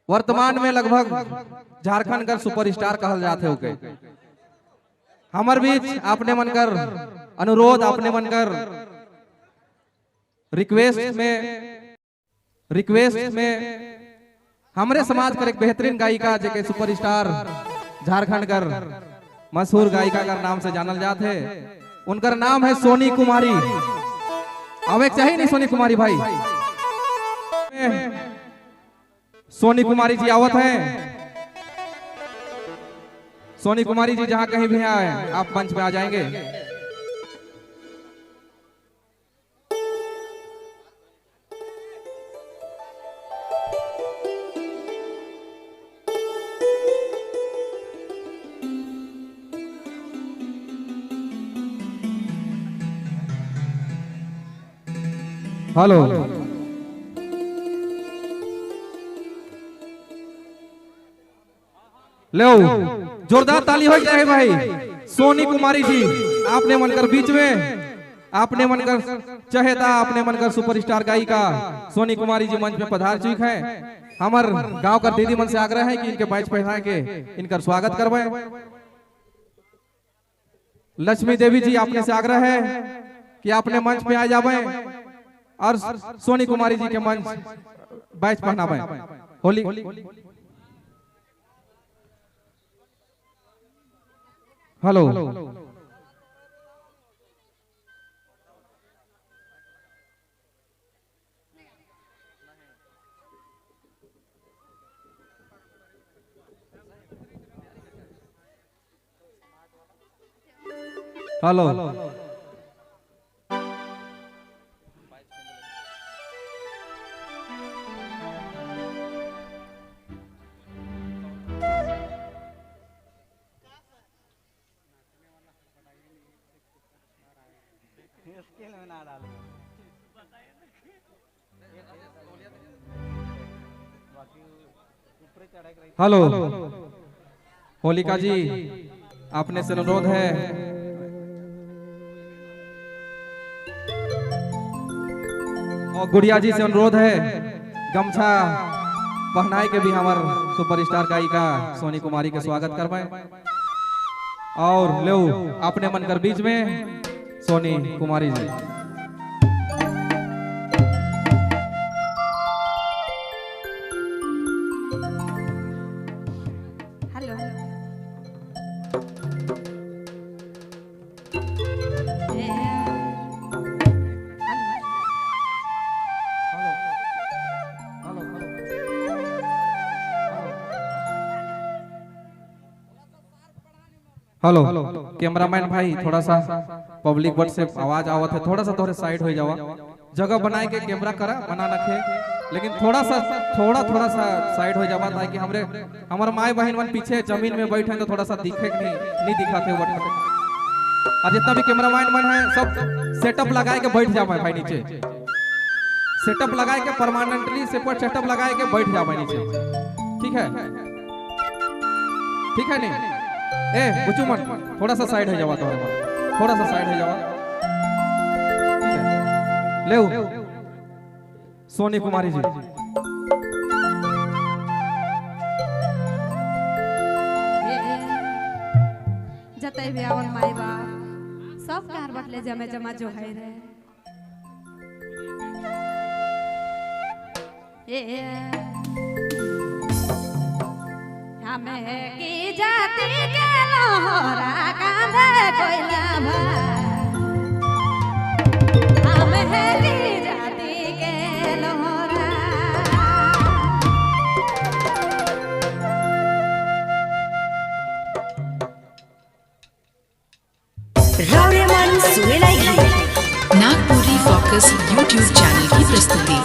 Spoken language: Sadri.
वर्तमान में लगभग झारखंड का सुपरस्टार कहल जाते हो के हमार बीच आपने मनकर अनुरोध, आपने मनकर रिक्वेस्ट में हमरे समाज कर एक बेहतरीन गायिका जेके सुपरस्टार झारखंड कर मशहूर गायिका कर नाम से जानल जात है, उनकर नाम है सोनी कुमारी। अब एक चाहिए नहीं सोनी कुमारी भाई। सोनी कुमारी जी आवत हैं। सोनी कुमारी जी जहां कहीं भी आए, आप मंच पे आ जाएंगे। हेलो, लो जोरदार ताली हो जाए भाई। सोनी कुमारी जी आपने मनकर बीच में, आपने मनकर चहेता, आपने मनकर सुपरस्टार गायिका सोनी कुमारी जी मंच में पधार चुकी हैं। हमार गांव का दीदी मन से आग्रह है कि इनके बैच पहना के इनका स्वागत करवाएं। लक्ष्मी देवी जी आपने से आग्रह है कि आपने मंच पे आ जावे और सोनी कुमारी जी के मंच बैच पहनावे। होली hello, hello, hello. Holika ji आपने से अनुरोध है और गुड़िया जी से अनुरोध है गमछा पहनाए के भी हमार सुपरस्टार गायिका सोनी कुमारी के स्वागत करवाएं। और लो अपने मन कर बीच में सोनी कुमारी जी। हेलो, हेलो कैमरामैन भाई, थोड़ा सा पब्लिक बट से आवाज आवत है, थोड़ा सा थोड़े साइड हो जावा, जगह बनाए के कैमरा करा बना रखे, लेकिन थोड़ा सा थोड़ा थोड़ा सा साइड हो जावा ताकि हमरे हमारे माई बहन मन पीछे जमीन में बैठे हैं तो थोड़ा सा दिखे नहीं, नहीं दिखाते बट। और जितना भी कैमरामैन मन है सब सेटअप लगाए के बैठ जावा भाई नीचे, सेटअप लगाए के परमानेंटली सेटअप लगाए के बैठ जावा नीचे, ठीक है? ठीक है नहीं? ए बुचू मन थोड़ा सा साइड हो जावा, थोड़ा सा साइड हो जावा, ठीक है? ले सोनी कुमारी जी। जतई भी आवल माई बाप सब कार बटले जमे जमा जो है रे। ए हमें की जाति के लोहरा कांधे कोयला भाई, हमें की जाति के लोहरा। रावरेमन सुनेलाई। नागपुरी फोकस यूट्यूब चैनल की प्रस्तुति।